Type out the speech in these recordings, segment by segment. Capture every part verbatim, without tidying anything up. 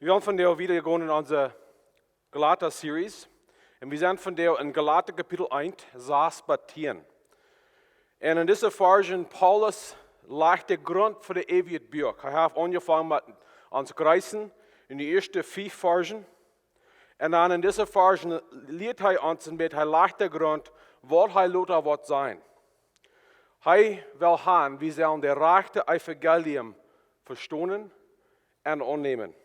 Wie sent vondoag wieda jegonen en onse Galata-Series. Un wie sent vondoag en Galata Kapitel eent, sas bat tieen. Un en dise Varschen Paulus lajcht de Grunt fa de eewje Buak. Hee haft aunjefongen met ons jreessen en de ieeschte fief Varschen. Un dan en dise Varschen lieet hee ons een bät, hee lajcht de Grunt, waut hee lota woat sennen. Hee well han, wie sellen de rajchte Evangelium vestonen un aunnämen.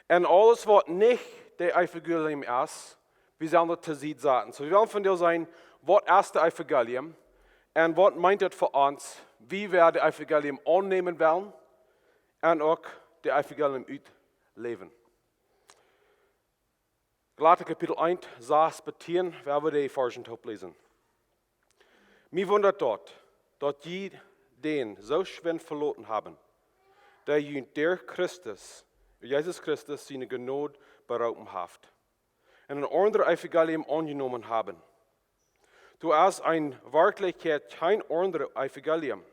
Un aules waut nich de Evangelium es, wie sellen daut to Sied saten. Soo, wie wellen vondoag seenen, waut es de Evangelium un waut meent et fa ons, woo wie de Evangelium aunnämen wellen un uk de Evangelium utläwen. Galata Kapitel eent, sas bat tieen, wie wellen de Varschen toop läsen. Mie wundat daut, daut jie dän soo schwind veloten haben, dee junt derch Christus, Jesus Christus siene Jnod beroopen haft, un een aundret Evangelium aunjenomen haben. Doa es en Werkjlichkjeit kjeen aundret Evangelium.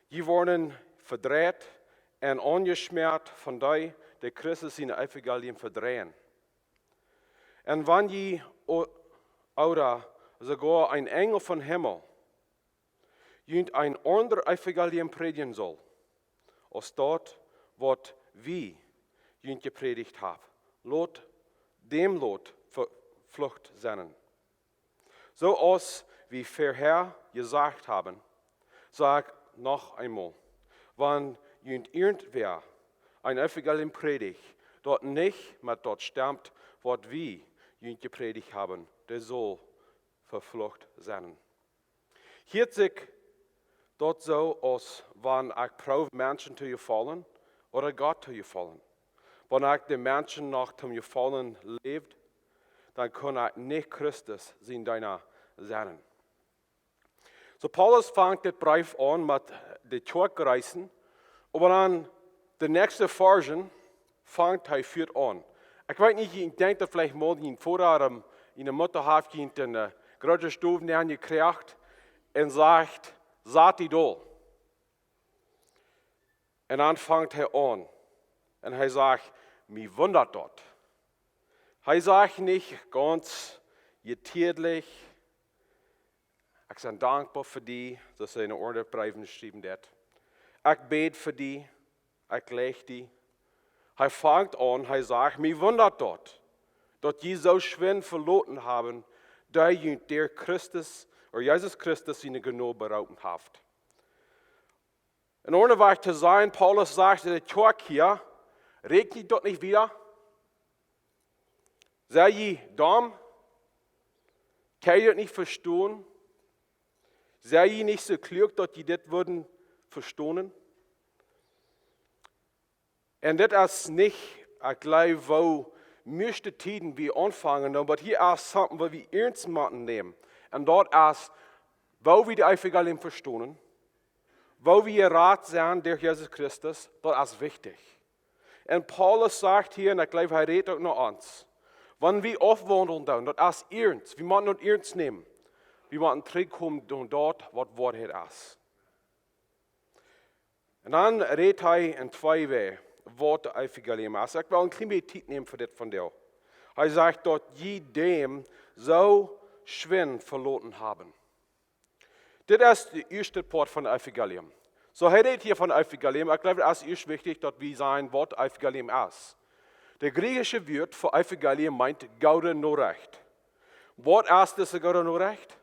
Jie worden vedreit un aunjeschmäat von dee, dee Christus sien Evangelium vedreien. Un wan jie o-, ooda soogoa een Enjel vom Himmel junt een aundret Evangelium prädjen sull, aus daut, waut wie junt jeprädicht haben, lot, däm lot veflucht sennen. Soo aus wie verhäa jesajcht haben, saj ekj noch eemol: Wan junt irjentwäa een Evangelium prädicht, daut nich met daut stemt, waut wie junt jeprädicht haben, dee sull veflucht sennen. Hieet sikj daut soo, aus wan ekj proow Menschen to jefaulen ooda Gott to jefaulen? Wan ekj de Menschen noch toom Jefaulen läw, dan kaun ekj nich Christus sien Deena sennen. Soo, Paulus fangt dit Breef aun met de Kjoakj jreessen, oba dan de näakjste Varschen fangt hee foat aun. Ekj weet nich, ekj denkj daut veleicht mol een Voda ooda eene Mutta haft junt en de groote Stow nenjekjräajen un sajcht: "Sat die dol." Un dan fangt hee aun. Un hee sajcht: "Mie wundat daut." Hee sajcht nich gaunz jetiedlich: "Ekj sie dankboa fa die", soo aus hee en aundre Breewen schriewen deed. "Ekj bäd fa die, ekj leew die." Hee fangt aun, hee sajcht: "Mie wundat daut, daut jie soo schwind veloten haben, dee junt derch Christus, ooda Jesus Christus siene Jnod beroopen haft." En aundre Wieed to sajen, Paulus sajcht: "De Kjoakj hia, rät jie daut nich wieda? Sie jie domm? Kjenn jie daut nich vestonen? Sie jie nich soo kluak, daut jie dit wudden vestonen?" Un dit es nich, ekj jleew, woo mieeschte Tieden wie aunfangen, oba hia es something, waut wie iernst motten nämen. Un daut es, woo wie de Evangelium vestonen, woo wie jerat sent derch Jesus Christus, daut es wichtich. Un Paulus sajcht hia, un ekj jleew, hee rät uk no ons: Wan wie aufwaundlen doonen, daut es iernst, wie motten daut iernst nämen. Wie motten trigjkomen no daut, waut Woarheit es. Un dan rät hee en twee Wäaj, waut de Evangelium es. Ekj well een kjlien bät Tiet nämen fa dit vondoag. Hee sajcht daut jie däm soo schwind veloten haben. Dit es de ieeschte Poat von Evangelium. Soo, hee rät hia von Evangelium. Ekj jleew, daut es ieescht wichtich, daut wie sajen, waut Evangelium es. De griechische Wort fa Evangelium meent goode Norecht. Waut es dise goode Norecht?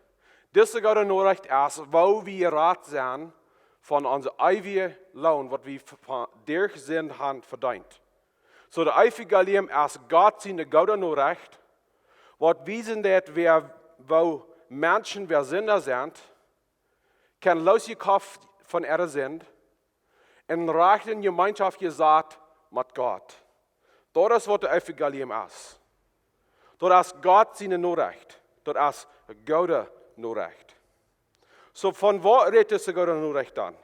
Dise goode Norecht es, woo wie jerat sent von onse eewje Loon, waut wie v-, von, derch Sind haben vedeent. Soo, de Evangelium es Gott siene goode Norecht, waut wiest daut, wäa, woo Menschen, wäa Sinda sent, kjennen loosjekoft von äare Sind un rajcht en Jemeenschoft jesat met Gott. Daut es, waut de Evangelium es. Daut es Gott siene Norecht. Daut es goode Norecht. Soo, von waut rät dise goode Norecht dan?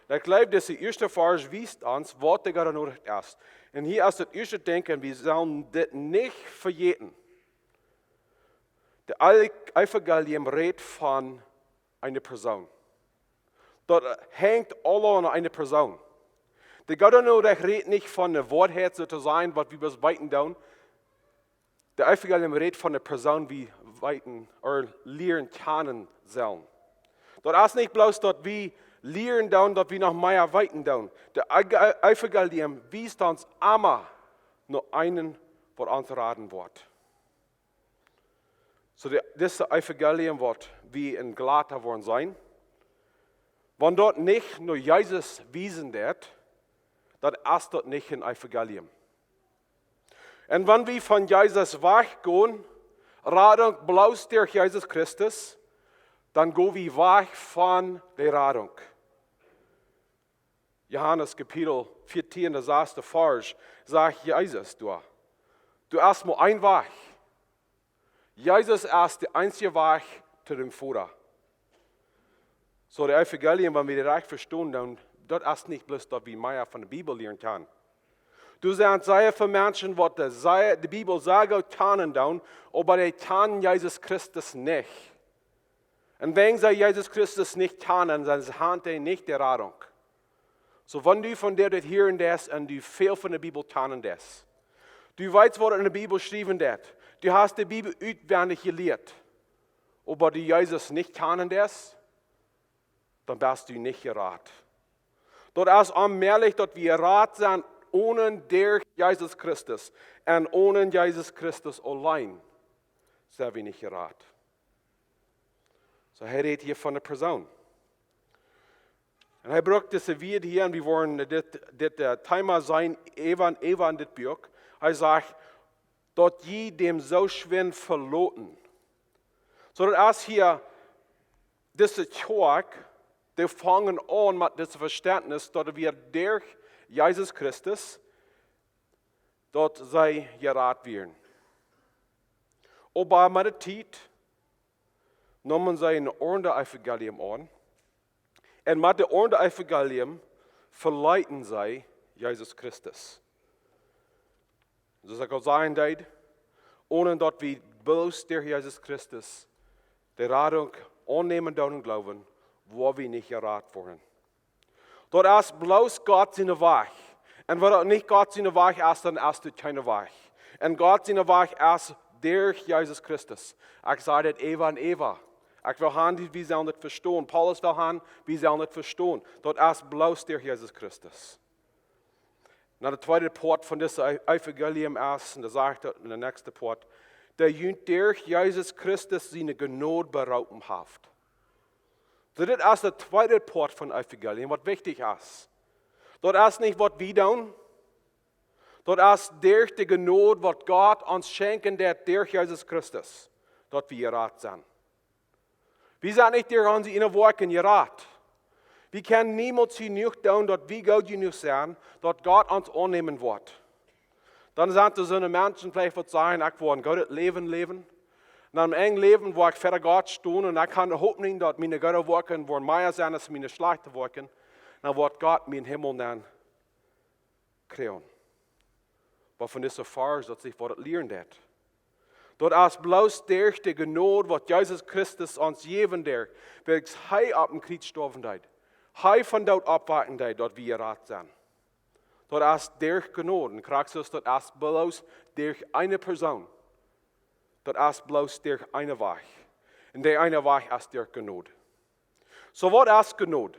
Un ekj jleew, dise ieeschte Varsch wiest ons, waut de goode Norecht es. Un hia es daut ieeschte Dinkj, un wie sellen dit nich vejäten. De Ev-, Evangelium rät von eene Persoon. Daut, äh, hengt aula aun eene Persoon. De Goode Norecht rät nich von de Woarheit, soo to sajen, waut wie bloos weeten doonen. De Evangelium rät von de Persoon, wie weeten ooda lieren kjanen sellen. Daut es nich bloos, daut wie lieren doonen, daut wie noch mea weeten doonen. De Ege-, Evangelium wiest ons emma no eenen, waut ons raden woat. Soo, de, dit Evangelium, waut wie en Galata woaren seenen, wan daut nich no Jesus wiesen deit, dan es daut nich een Evangelium. Un wan wie von Jesus wajchgonen, Radunk bloos derch Jesus Christus, dan go wie wajch von de Radunk. Johanes Kapitel vieetieen, de sasste Varsch, sajcht Jesus doa: Doa es mau een Wajch. Jesus es de eensje Wajch to däm Voda. Soo, de Evangelium, wan wie daut rajcht vestonen, dan, daut es nich bloos, daut wie mea von de Bibel lieren kjennen. Doa sent sea väl Menschen, waut de, sea, de Bibel sea goot kjanen doonen, oba dee kjanen Jesus Christus nich. Un wan see Jesus Christus nich kjanen, dan haben see nich de Radunk. Soo, wan du von dee dit hieren deist un du väl von de Bibel kjanen deist, du weetst, waut en de Bibel jeschräwen steit, du hast de Bibel utwendich jelieet, oba du Jesus nich kjanen deist, dan best du nich jerat. Daut es onmäajlich, daut wie jerat sent onen derch Jesus Christus. Un onen Jesus Christus auleen sent wie nich jerat. Soo, hee rät hia von eene Persoon. Un hee brukt dise Wieed hia, un wie woaren dit, dit, eh, Thema seenen, äwa un äwa en dit Buak. Hee sajcht, daut jie däm soo schwind veloten. Soo, daut es hia dise Kjoakj, dee fangen aun met dit Vestentnis, daut wie derch Jesus Christus, daut see jerat wieren. Oba met de Tiet neemen see een aundret Evangelium aun. Un met daut aundre Evangelium veleeten see Jesus Christus. Soo aus ekj aul säd, onen daut wie bloos derch Jesus Christus de Radunk aunnämen doonen un jleewen, woa wie nich jerat woaren. Daut es bloos Gott sien Wajch. Un wan daut nich Gott sien Wajch es, dan es doa kjeen Wajch. Un Gott sien Wajch es derch Jesus Christus. Ekj saj dit äwa un äwa. Ekj well han, wie sellen dit vestonen. Paulus well han, wie sellen dit vestonen. Daut es bloos derch Jesus Christus. Nu, de tweede Poat von dit E-, Evangelium es, un dan saj ekj daut en de näakjste Poat, dee junt derch Jesus Christus siene Jnod beroopen haft. Soo, dit es de tweede Poat von Evangelium, waut wichtich es. Daut es nich, waut wie doonen. Daut es derch de Jnod, waut Gott ons schenkjen deed derch Jesus Christus, daut wie jerat sent. Wie sent nich derch onse ieejne Woakjen jerat. Wie kjennen niemols jenuach doonen, daut wie goot jenuach sent, daut Gott ons aunnämen woat. Dan sent doa soone Menschen veleicht, waut sajen: "Ekj well een goodet Läwen läwen. Un aum Enj Läwen woa ekj ver Gott stonen un ekj kaun hopen, daut miene goode Woakjen woaren mea sennen aus miene schlajchte Woakjen. Dan woat Gott mie em Himmel nenkjrieen." Oba von dise Varsch, daut es nich, waut daut lieren deed. Daut es bloos derch de Jnod, waut Jesus Christus ons jäwen deed, wiels hee opp däm Kjriez stoawen deed. Hee vom Doot oppwaken deed, daut wie jerat sent. Daut es derch Jnod. Un krakjt soo, daut es bloos derch eene Persoon. Daut es bloos derch eenen Wajch. Un dee eene Wajch es derch Jnod. Soo, waut es Jnod?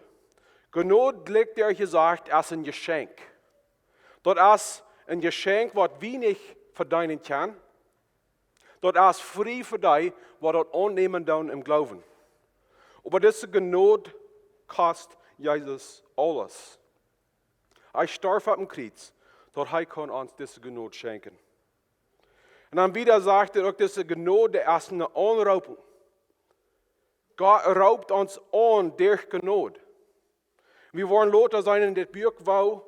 Jnod, jlikj aus jesajcht, es een Jeschenkj. Daut es een Jeschenkj, waut wie nich vedeenen kjennen. Daut es frie fa dee, waut daut aunnämen doonen em Gloowen. Oba dise Jnod kost Jesus aules. Hee storf opp däm Kjriez, daut hee kunn ons dise Jnod schenkjen. Un dan wieda sajcht hee uk, dise Jnod, daut es eene Aunroopunk. Gott roopt ons aun derch Jnod. Wie woaren lota seenen en dit Buak, woo,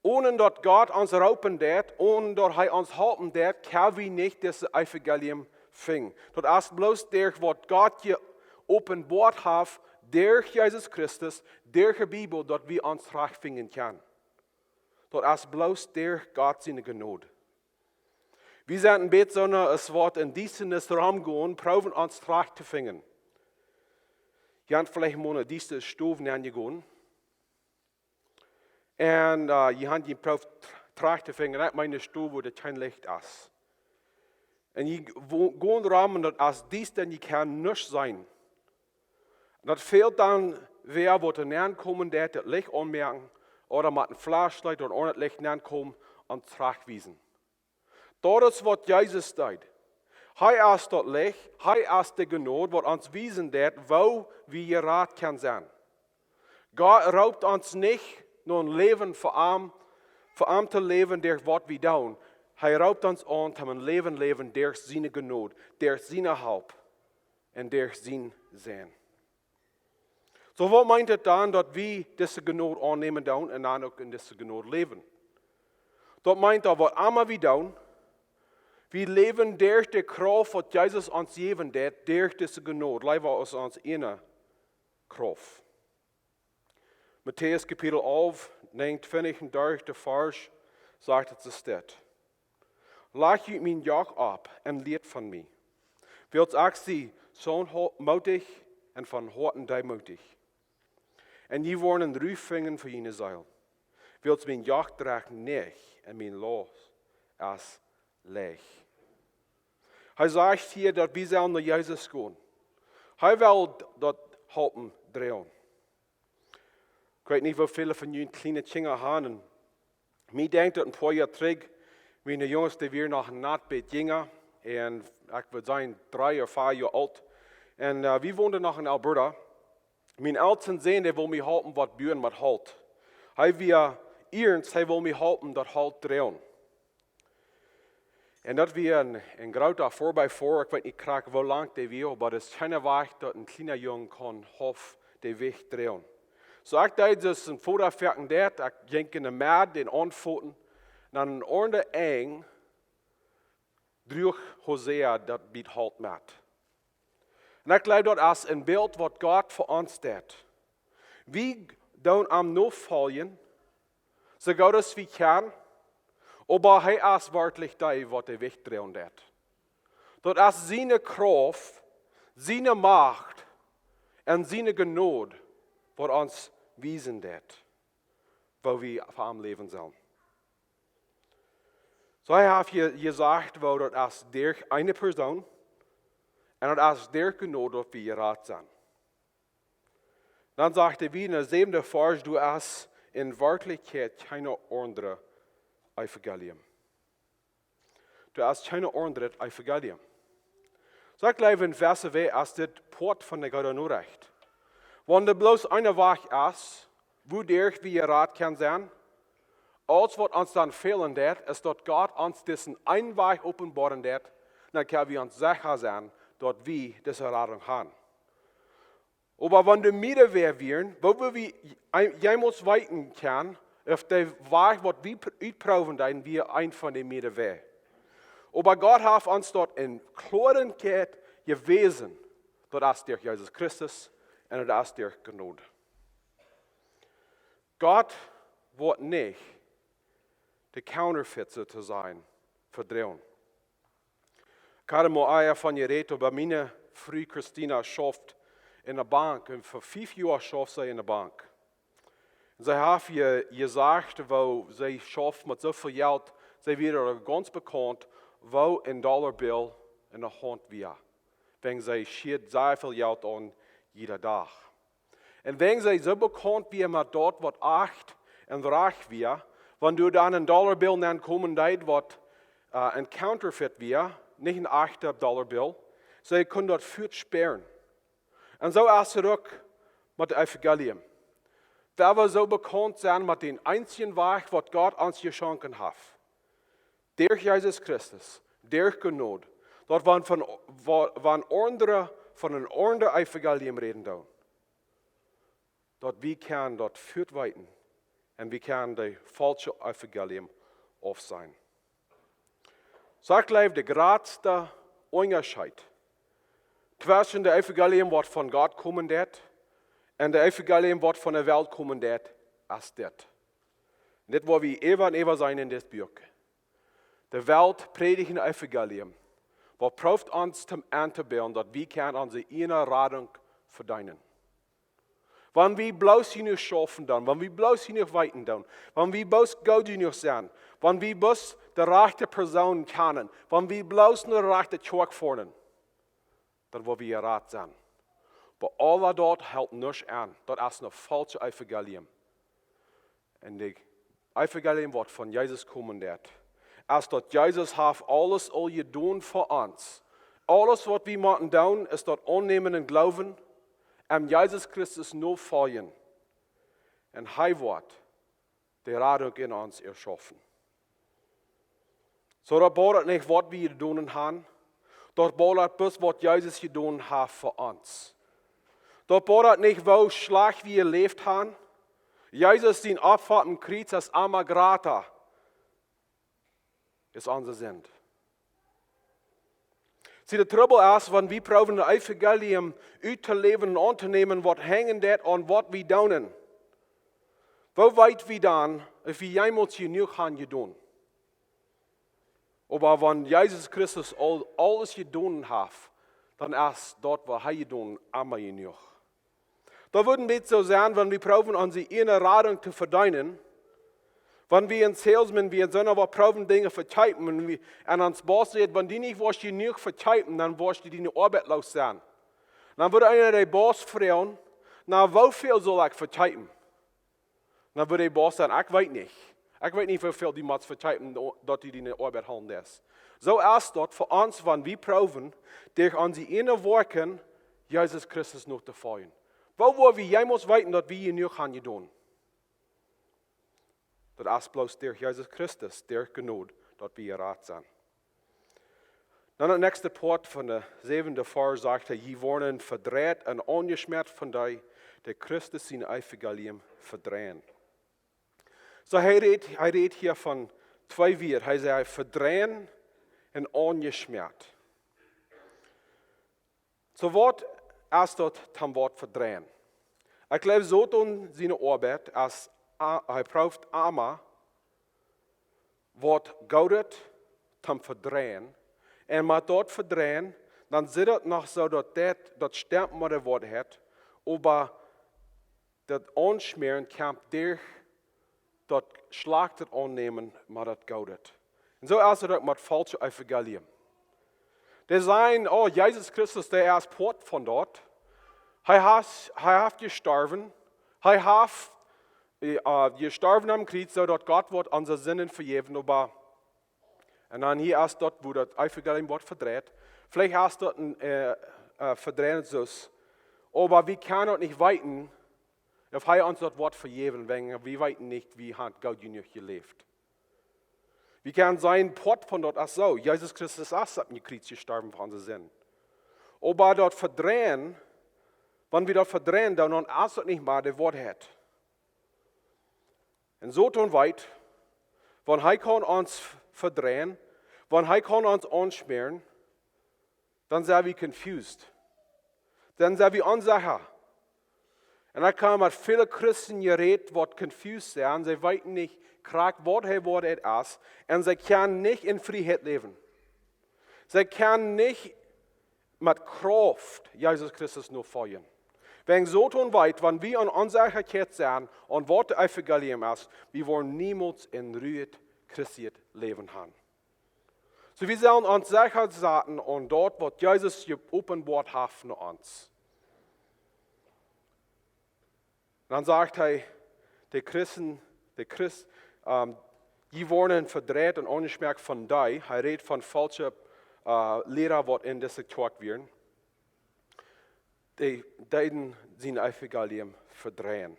onen daut Gott ons roopen deed, onen daut hee ons halpen deed, kjenn wie nich dit Evangelium finjen. Daut es bloos derch waut Gott jeopenboat haft, derch Jesus Christus, derch de Bibel, daut wie ons trajcht finjen kjennen. Daut es bloos derch Gott siene Jnod. Wie sent een bät soo aus waut en Diestanis romgonen, proowen ons trajcht to finjen. Jie sent veleicht mol en dise Stow nenjegonen. Un äh, jie haben jeprooft trajcht to finjen, ekj meen, de Stow, wua daut kjeen Licht es. Un jie wo- gonen rom un daut es diesta un jie kjennen nuscht seenen. Daut fält dan wäa, waut doa nenkomen deit, daut Licht aunmoaken, ooda met een Flashlight ooda onen Licht nenkomen un trajchtwiesen. Daut es waut Jesus deed. Hee es daut Licht, hee es de Jnod, waut ons wiesen deit, woo wie jerat kjennen sennen. Gott roopt ons nich no een Läwen fa am, fa am to läwen derch waut wie doonen. Hee roopt ons aun to een Läwen läwen derch siene Jnod, derch siene Help un derch sien Sän. Soo, waut meent daut dan, daut wie dise Jnod aunnämen doonen un dan uk en dise Jnod läwen? Daut meent daut waut emma wie doonen, wie läwen derch de Krauft, waut Jesus ons jäwen deit, derch dise Jnod, leewa aus ons eejne Krauft. Matäus Kapitel alf, näajenuntwintich un dartichste Varsch sajcht et soo dit: Lajcht junt mien Joch opp un lieet von mie, wiels ekj sie saunftmootich un von Hoaten deemootich. Un jie woaren Ru finjen fa june Seel, wiels mien Joch drajcht nich un mien Laust es leicht. Hee sajcht hia, daut wie sellen no Jesus gonen. Hee well daut halpen droagen. Ekj weet nich, woo väle von junt kjliene Kjinja haben. Un mie denkjt daut een poa Joa trigj, miene Junges, dee wieren noch een nat bät jinja. Un ekj wudd sajen, dree ooda vea Joa oolt. Un äh, wie woonden noch en Alberta. Mien elsten Sän, dee wull mie halpen waut buen met Holt. Hee wia iernst, hee wull mie halpen daut Holt droagen. Un daut wia een, een groota four by four, ekj weet nich krakjt woo lang dee wia, oba daut es kjeene Wajch daut een kjliena Jung kaun haulf de Jewicht droagen. Soo ekj deed soo aus een Voda foaken deed, ekj jinkj en de Med, dän aunfoten, un aun een aundret Enj druach Hosea daut bät Holt met. Un ekj jleew daut es een Bilt waut Gott fa ons deit. Wie doonen am nofoljen, soo goot aus wie kjennen, oba hee es werkjlich dee waut de Jewicht droagen deit. Daut es siene Krauft, siene Macht un siene Jnod waut ons wiesen deit, woo wie fa am läwen sellen. Soo hee haft je- jesajcht, woo daut es derch eene Persoon un daut es derch Jnod daut wie jerat sent. Dan sajcht hee wada en de säwende Varsch: Doa es en Werkjlichkjeit kjeen aundret Evangelium. Doa es kjeen aundret Evangelium. Soo ekj jleew, en jewesse Wäaj es dit Poat von de goode Norecht. Wan doa bloos een Wajch es, wuaderch wie jerat kjennen sennen, aules waut ons dan fälen deit, es daut Gott ons disen eenen Wajch openboaren deit, dan kjenn wie ons secha sennen daut wie dise Radunk haben. Oba wan doa mierere Wäaj wieren, woo wie je- jemols weeten kjennen, auf de Wajch waut wie pr- utproowen deeden, wia eent von de mierere Wäaj. Oba Gott haft ons daut en Kloaheit jewäsen, daut es derch Jesus Christus un daut es derch Jnod. Gott woat nich de Counterfeit, soo to sajen, vedroagen. Ekj hab mol ea von jerät, oba miene Fru Christina schauft en de Bank un fa fief Joa schauft see en de Bank. Un see haft je- jesajcht, woo see schauft met soo väl Jelt, see wia doa gaunz bekaunt, woo een Dollar Bill en de Haunt wia. Wäajen see schieed sea väl Jelt aun jieda Dach. Un wäajen see soo bekaunt wia met daut waut ajcht un rajcht wia, wan doa dan een Dollar Bill nenkomen deed waut äh, een Counterfeit wia, nich een ajchta Dollar Bill, see kunn daut fuaz spieren. Un soo es et uk met daut Evangelium. Wan wie soo bekaunt sent met dän eensjen Wajch waut Gott ons jeschonken haft, derch Jesus Christus, derch Jnod, daut wan von, wa- wan aundre von een aundret Evangelium räden doonen, daut wie kjennen daut fuaz weeten un wie kjennen daut faulsche Evangelium aufsajen. Soo ekj jleew, de jratste Unjascheet tweschen daut Evangelium waut von Gott komen deit un daut Evangelium waut von de Welt komen deit, es dit. Un dit woa wie äwa un äwa seenen en dit Buak. De Welt prädicht een Evangelium waut prooft ons to, auntobillen daut wie kjennen onse eejne Radunk vedeenen. Wan wie bloos jenuach schaufen doonen, wan wie bloos jenuach weeten doonen, wan wie bloos goot jenuach sent, wan wie bloos de rajchte Persoon kjanen, wan wie bloos no de rajchte Kjoakj foaren, dan woa wie jerat sennen. Oba aul daut helt nuscht aun. Daut es een faulschet Evangelium. Un daut Evangelium, waut von Jesus komen deit, es daut Jesus haft aules aul jedonen fa ons. Aules, waut wie motten doonen, es daut aunnämen un gloowen, aun Jesus Christus nofoljen. Un hee woat de Radunk en ons erschaufen. Soo, daut bediet nich, waut wie jedonen haben. Daut bediet bloos, waut Jesus jedonen haft fa ons. Daut bediet nich, woo schlajcht wie jeläft haben. Jesus sien Opfa aum Kjriez es emma jrata aus onse Sind. See, de Trubbel es, wan wie proowen, daut Evangelium uttoläwen un auntonämen, waut henjen deit aun waut wie doonen. Woo weet wie dan, auf wie jemols jenuach haben jedonen? Oba wan Jesus Christus aul, aules jedonen haft, dan es daut, waut hee jedonen, emma jenuach. Daut wudd een bät soo sennen, wan wie proowen, onse ieejne Radunk to vedeenen. Wan wie een Salesman, wie een Sona, waut proowen Dinja vekjeepen, un wie, un ons Boss sajcht, wan du nich woascht jenuach vekjeepen, dan woascht du diene Oabeit los sennen. Dan wudd eena dän Boss froagen, na, woo väl saul ekj vekjeepen? Dan wudd de Boss sajen, ekj weet nich. Ekj weet nich, woo väl du motst vekjeepen, daut du diene Oabeit hoolen deist. Soo es daut fa ons, wan wie proowen, derch onse ieejne Woakjen Jesus Christus notofoljen. Woo woa wie jemols weeten, daut wie jenuach haben jedonen? Daut es bloos derch Jesus Christus, derch Jnod, daut wie jerat sent. Dan de näakjste Poat von de säwende Varsch sajcht hee: "Jie woaren vedreit un aunjeschmäat von dee, dee Christus sien Evangelium vedreien." Soo, hee rät, hee rät hia von twee Wieed. Hee sajcht vedreien un aunjeschmäat. Soo, waut es daut, daut Wuat vedreien? Ekj jleew, Soton siene Oabeit es, a-, hee prooft emma waut Goodet to vedreien. Un met daut Vedreien, dan sitt daut noch soo, daut daut, daut stemt met de Woarheit, oba daut Aunschmäaren kjemt derch daut schlajchte aunnämen met daut Goodet. Un soo es daut uk met faulschet Evangelium. Dee sajen, oh, Jesus Christus, dee es Poat von daut. Hee haft, hee haft jestorwen. Hee haft, äh, jestorwen aum Kjriez, soo daut Gott woat onse Sinden vejäwen, oba, un dan hia es daut, woo daut Evangelium woat vedreit. Veleicht es daut een, äh, äh, Vedreien soo. Oba wie kjennen daut nich weeten, auf hee ons daut woat vejäwen, wan wie weeten nich, wie hee haft goot jenuach jeläft. Wie kjennen sennen Poat von daut es soo: Jesus Christus es opp daut Kjriez jestorwen fa onse Sind. Oba daut Vedreien, wan wie daut vedreien, dan, dan es daut nich mea de Woarheit. Un Soton weet, wan hee kaun ons vedreien, wan hee kaun ons aunschmäaren, dan sent wie confused. Dan sent wie onsecha. Un ekj hab met väle Christen jerät, waut confused sent. See weeten nich krakjt, waut hee, waut hee es. Un see kjennen nich en Frieheit läwen. See kjennen nich met Krauft Jesus Christus nofoljen. Wan Soton weet, wan wie en Onsechaheit sent, aun waut daut Evangelium es, wie woaren niemols een ruijet christlichet Läwen haben. Soo, wie sellen ons secha saten aun daut, waut Jesus jeopenboat haft no ons. Dan sajcht hee, de Christen, de Christ, ähm, dee woaren vedreit un aunjeschmäat von dee. Hee rät von faulsche, äh, Liera, waut en dise Kjoakj wieren. Dee deeden sien Evangelium vedreien.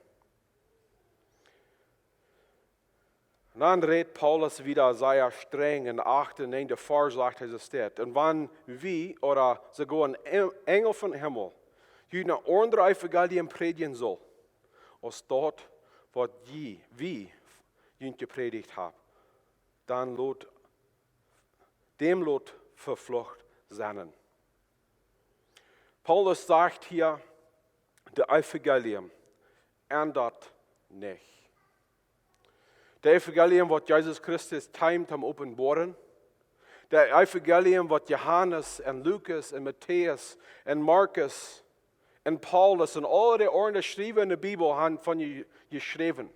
Un dan rät Paulus wada sea strenj en acht un näajen Varsch, sajcht hee, soo steit: "Un wan wie, ooda soogoa een En-, Enjel vom Himmel, junt een aundret Evangelium prädjen sull, aus daut, waut jie, wie junt jeprädicht haben, dan lot, däm lot veflucht sennen." Paulus sajcht hia, daut Evangelium endat nich. Daut Evangelium, waut Jesus Christus kjeem toom openboaren, daut Evangelium, waut Johanes un Lukas un Matäus un Markus un Paulus un aule dee aundre Schriewa enne Bibel haben von je-, jeschräwen.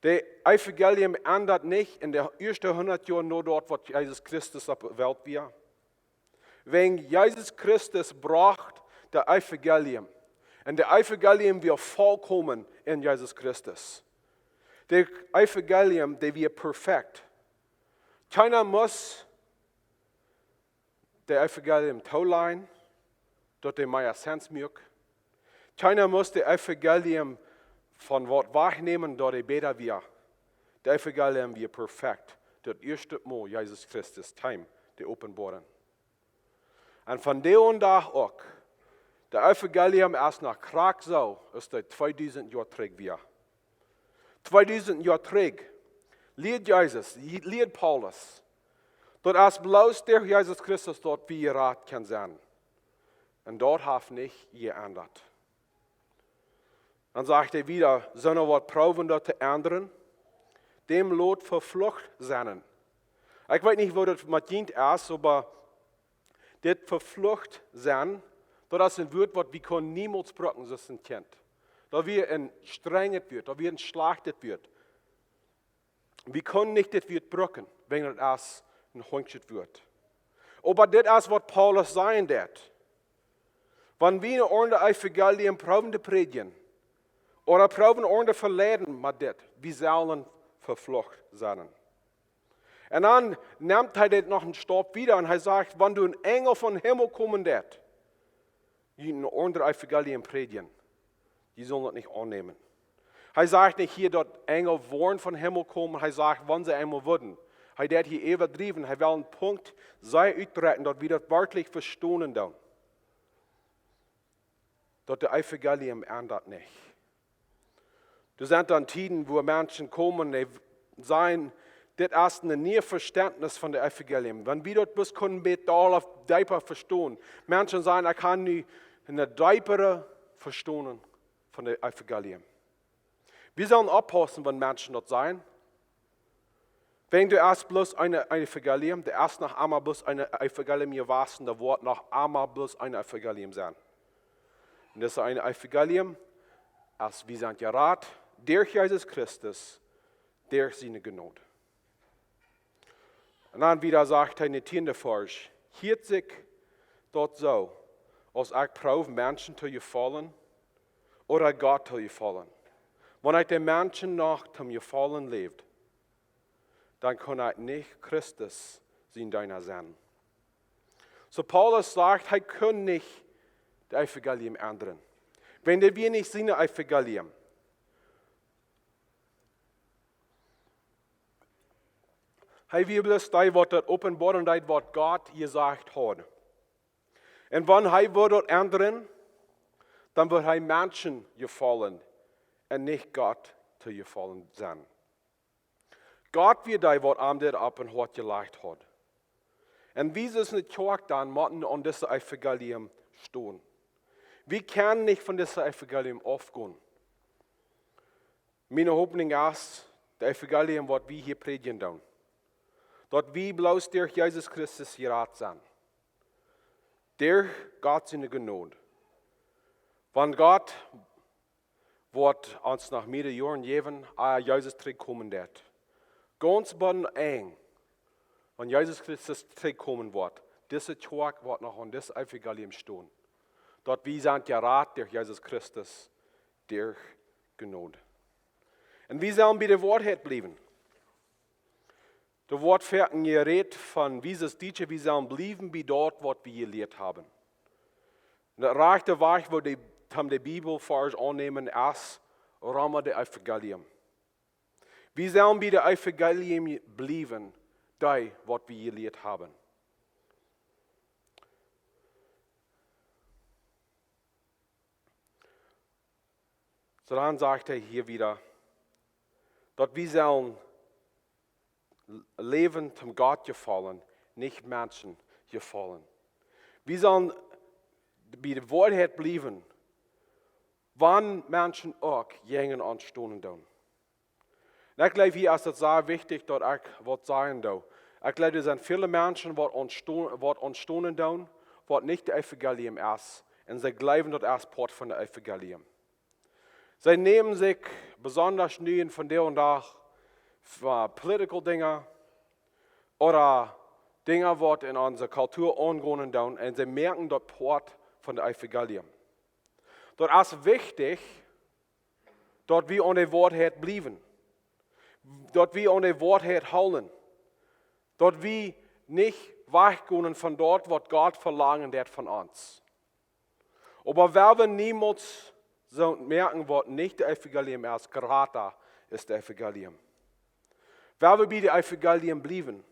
De Evangelium endat nich enne ieeschte hundat Joa no daut, waut Jesus Christus opp de Welt wia. Wäajen Jesus Christus brocht de Evangelium. Un de Evangelium wia volkomen en Jesus Christus. De Evangelium, dee wia perfekt. Kjeena must de Evangelium toolajen, daut dee mea Sens muak. Kjeena must de Evangelium von waut wajchnämen, daut dee bäta wia. De Evangelium wia perfekt. Daut ieeschte Mol Jesus Christus kjeem, de Openboarunk. Un von dän Dach uk, de Evangelium es noch krakjt soo, aus daut tweedusent Joa trigj wia. Tweedusent Joa trigj lieed Jesus, lieed Paulus, daut es bloos derch Jesus Christus, daut wie jerat kjennen sennen. Un daut haft nich jeendat. Dan sajcht hee wada, soone waut proowen daut to endren, dee lot veflucht sennen. Ekj weet nich, woo daut met junt es, oba dit veflucht sennen, daut es een Wuat, waut wie kjennen niemols brucken, soo aus een Kjint. Daut wia een strenjet Wuat, daut wia een schlajchtet Wuat. Wie kjennen nich dit Wuat brucken, wäajen daut es een hoonschet Wuat. Oba dit es, waut Paulus sajen deed. Wan wie een aundret Evangelium proowen to prädjen, ooda proowen aundre to veleiden met dit, wie sellen veflucht sennen. Un dan nemt hee dit noch een Stap wieda un hee sajcht, wan doa een Enjel vom Himmel komen deed, junt een aundret Evangelium prädjen, dee sellen daut nich aunnämen. Hee sajcht nich hia, daut Enjel woaren vom Himmel komen, hee sajcht, wan see eemol wudden. Hee deed hia äwadriewen, hee well een Punkt sea utdrekjen, daut wie daut werkjlich vestonen doonen. Daut de Evangelium endat nich. Doa sent dan Tieden, wua Menschen komen, dee sajen, dit es een nieet Vestentnis von de Evangelium. Wan wie daut bloos kjennen bät dolla, deepa vestonen. Menschen sajen, ekj kaun nu een deepret Vestonen von de Evangelium. Wie sellen oppaussen, wan Menschen daut sajen. Wäajen doa es bloos een, een Evangelium, doa es noch emma bloos een Evangelium jewast, doa woat noch emma bloos een Evangelium sennen. Un daut es een Evangelium, aus wie sent jerat, derch Jesus Christus, derch siene Jnod. Un dan wada sajcht hee en dän tieenden Varsch, hieet sikj daut soo, aus ekj proow Menschen to jefaulen, ooda Gott to jefaulen? Wan ekj de Menschen no to jefaulen läwd, dan kunn ekj nich Christus sien Deena sennen. Soo Paulus sajcht, hee kunn nich daut Evangelium endren. Wan daut wia nich sien Evangelium. Hee wia bloos dee, waut daut openboaren deed, waut Gott jesajcht haud. Un wan hee wudd daut endren, dan wudd hee Menschen jefaulen un nich Gott to jefaulen sennen. Gott wia dee, waut am dit opp daut Hoat jelajcht haud. Un wie aus eene Kjoakj dan motten aun dit Evangelium stonen. Wie kjennen nich von dit Evangelium aufgonen. Miene Hopninj es, daut Evangelium, waut wie hia prädjen doonen, daut wie bloos derch Jesus Christus jerat sent. Derch Gott siene Jnod. Wan Gott woat ons noch mearere Joaren jäwen, ea Jesus trigjkomen deed. Gaunz bie daut Enj, wan Jesus Christus trigjkomen woat, dise Kjoakj woat noch aun dit Evangelium stonen. Daut wie sent jerat derch Jesus Christus, derch Jnod. Un wie sellen bie de Woarheit bliewen. Doa woat foaken jerät von wie aus Dietsche, wie sellen bliewen bie daut, waut wie jelieet haben. Un daut rajchte Wajch, woo dee, om de Bibelvarsch aunnämen, es rom daut Evangelium. Wie sellen bie daut Evangelium bliewen, dee, waut wie jelieet haben. Soo dan sajcht hee hia wada, daut wie sellen läwen, om Gott jefaulen, nich Menschen jefaulen. Wie sellen bie de Woarheit bliewen, wan Menschen uk jäajen ons stonen doonen. Un ekj jleew, hia es daut sea wichtich, daut ekj waut sajen doo. Ekj jleew, doa sent väle Menschen, waut ons sto-, waut ons stonen doonen, waut nich daut Evangelium es, Un see jleewen daut es Poat von daut Evangelium. See nämen sikj besonda nu en vondoag fa political Dinja ooda Dinja waut en onse Kultua aungonen doonen un see moaken daut Poat von daut Evangelium. Daut es wichtich, daut wie aun de Woarheit bliewen, daut wie aun de Woarheit hoolen, daut wie nich wajchgonen von daut waut Gott velangen deit von ons. Oba wie woaren niemols soo moaken waut nich daut Evangelium es, jrata es daut Evangelium. Wie woaren bie daut Evangelium bliewen.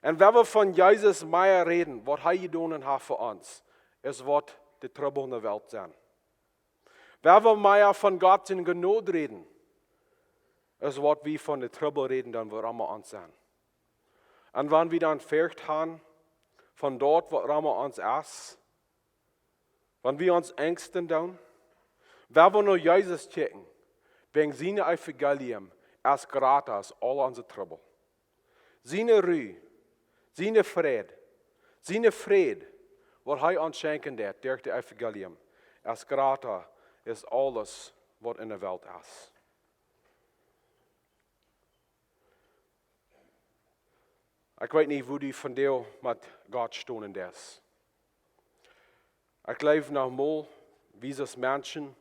Un wie woaren von Jesus mea räden, waut hee jedonen haft fa ons, es waut de Trubbel en de Welt sent. Wie woaren mea von Gott siene Jnod räden, es waut wie von de Trubbel räden doonen waut rom ons sent. Un wan wie dan Forcht han von daut waut rom ons es, wan wie ons enjsten doonen, wie woaren no Jesus kjikjen, wäajen sien Evangelium es jrata aus aul onse Trubbel. Siene Ru, siene Fräd, siene Fräd, waut hee ons schenkjen deit derch daut Evangelium, es jrata aus aules waut en de Welt es. Ekj weet nich woo du vondoag met Gott stonen deist. Ekj jleew noch mol, wie aus Menschen,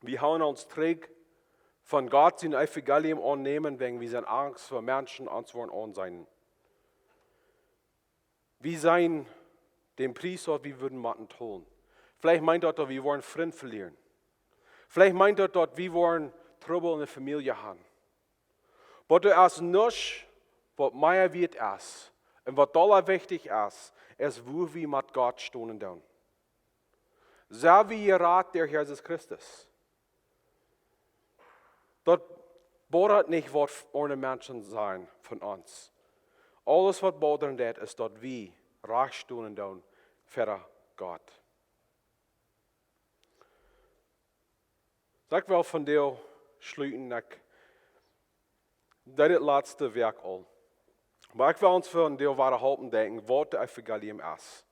wie hoolen ons trigj von Gott sien Evangelium aunnämen, wäajen wie sent angst fa Menschen ons woaren aunseenen. Wie seenen dän Pries waut wie wudden motten tolen. Veleicht meent daut daut wie woaren Frind velieren. Veleicht meent daut daut wie woaren Trubbel en de Famielje han. Oba doa es nuscht waut mea wieet es un waut dolla wichtich es, es woo wie met Gott stonen doonen. Sent wie jerat derch Jesus Christus? Daut bodat nich waut aundre Menschen sajen von ons. Aules waut bodren deit es daut wie rajcht stonen doonen ver Gott. Soo ekj well vondoag schluten, ekj deed daut latste Wäakj aul. Oba ekj well ons vondoag wada halpen denkjen waut daut Evangelium es.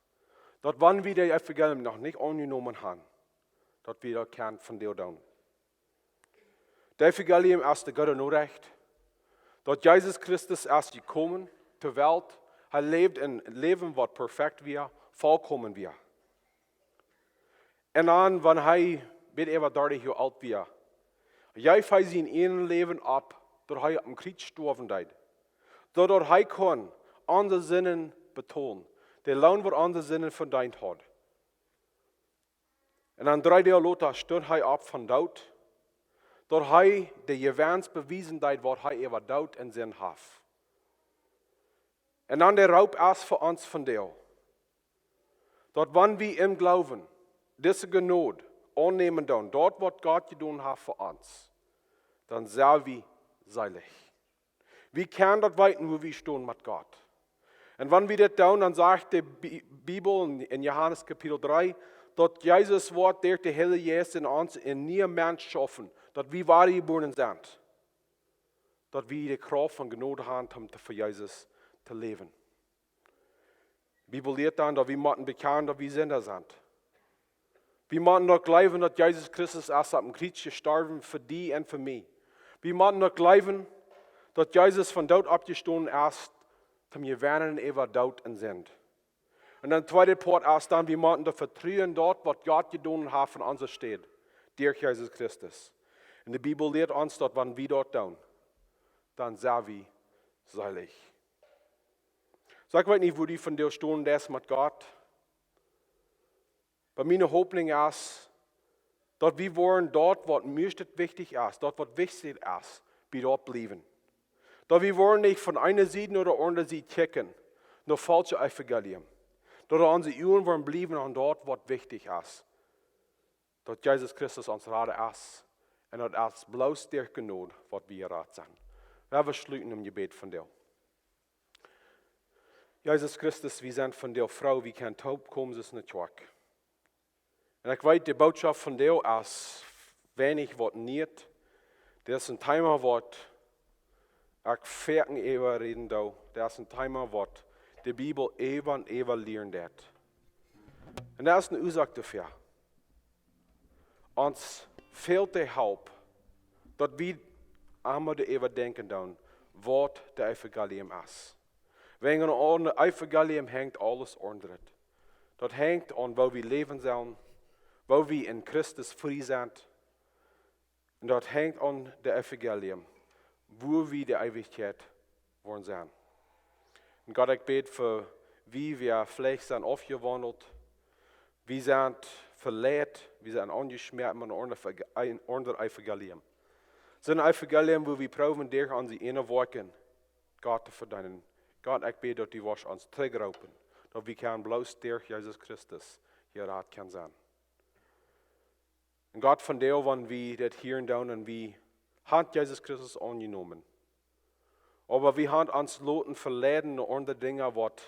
Daut wan wie daut Evangelium noch nich aunjenomen han, daut wie daut kjennen vondoag doonen. Daut Evangelium es de goode Norecht, daut Jesus Christus es jekomen to Welt, hee läwd een Läwen waut perfekt wia, volkomen wia. Un dan, wan hee bat äwa dartich Joa oolt wia, jeef hee sien ieejnet Läwen opp, daut hee opp een Kjriez stoawen deed, soo daut hee kunn onse Sinden betolen, de Loon waut onse Sinden vedeent haud. Un dan dree Doag lota stunt hee opp vom Doot, daut hee de Jewenst bewiesen deed waut hee äwa Doot un Sind haft. Un dan de Roop es fa ons vondoag, daut wan wie em Gloowen dise Jnod aunnämen doonen, daut waut Gott jedonen haft fa ons, dan sent wie seelich. Wie kjennen daut weeten woo wie stonen met Gott. Un wan wie dit doonen, dan sajcht de Bi-, Bibel en, en Johanes Kapitel dree, daut Jesus woat derch de Heilje Jeist en ons een niea Mensch schaufen, daut wie wadajebuaren sent, daut wie de Krauft von Jnod han om to, fa Jesus to läwen. De Bibel lieet dan daut wie motten bekjanen daut wie Sinda sent. Wie motten daut jleewen daut Jesus Christus es opp een Kjriez jestorwen fa die un fa mie. Wie motten daut jleewen daut Jesus vom Doot oppjestonen es, om to jewennen äwa Doot un Sind. Un dan tweede Poat es dan, wie motten daut vetruen daut waut Gott jedonen haft en onse Städ derch Jesus Christus. Un de Bibel lieet ons daut wan wie daut doonen, dan sent wie seelich. Soo ekj weet nich woo du vondoag stonen deist met Gott. Oba miene Hopninj es, daut wie woaren daut waut mie wichtich es, daut waut wichtich es, bie daut bliewen. Daut wie woaren nich von eene Sied no de aundre Sied kjikjen, no faulsche Evangelium. Daut onse Uagen woaren bliewen aun daut waut wichtich es, daut Jesus Christus ons Rada es. Un daut es bloos derch Jnod waut wie jerat sent. Lot ons schluten em Jebäd vondoag. Jesus Christus, wie sent vondoag froo wie kjennen toopkomen aus ne Kjoakj. Un ekj weet, de Bootschoft vondoag es weinich waut nieet. Dit es een Thema waut ekj foaken äwa räden doo. Dit es een Thema waut de Bibel äwa un äwa lieren deit. Un daut es eene Uasoak doafäa. Ons fält de Help, daut wie emma doaräwa denkjen doonen, waut daut Evangelium es. Wäajen aun daut Evangelium henjt aules aundret. Daut henjt aun, woo wie läwen sellen, woo wie en Christus frie sent. Un daut henjt aun daut Evangelium, woo wie de Eewichkjeit woaren sennen. Un Gott, ekj bäd fa wie, wie veleicht sent aufjewaundelt, wie sent veleit, wie sent aunjeschmäat met een aundret Evangelium. Soon Evangelium, woo wie proowen derch onse ieejne Woakjen Gott to vedeenen. Gott, ekj bäd, daut du woascht ons trigjroopen, daut wie kjennen bloos derch Jesus Christus jerat kjennen sennen. Un Gott, vondoag, wan wie dit hieren doonen un wie haben Jesus Christus aunjenomen, oba wie haben ons loten veleiden no aundre Dinja, waut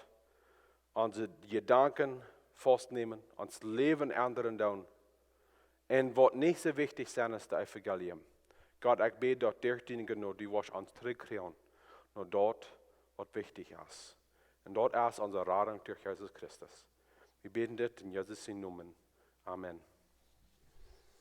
onse Jedanken faustnämen, ons Läwen endren doonen, un waut nich soo wichtich sent aus daut Evangelium. Gott, ekj bäd, daut derch diene Jnod du woascht ons trigjkjrieen no daut, waut wichtich es. Un daut es onse Radunk derch Jesus Christus. Wie bäden dit en Jesus sienen Nomen. Amen.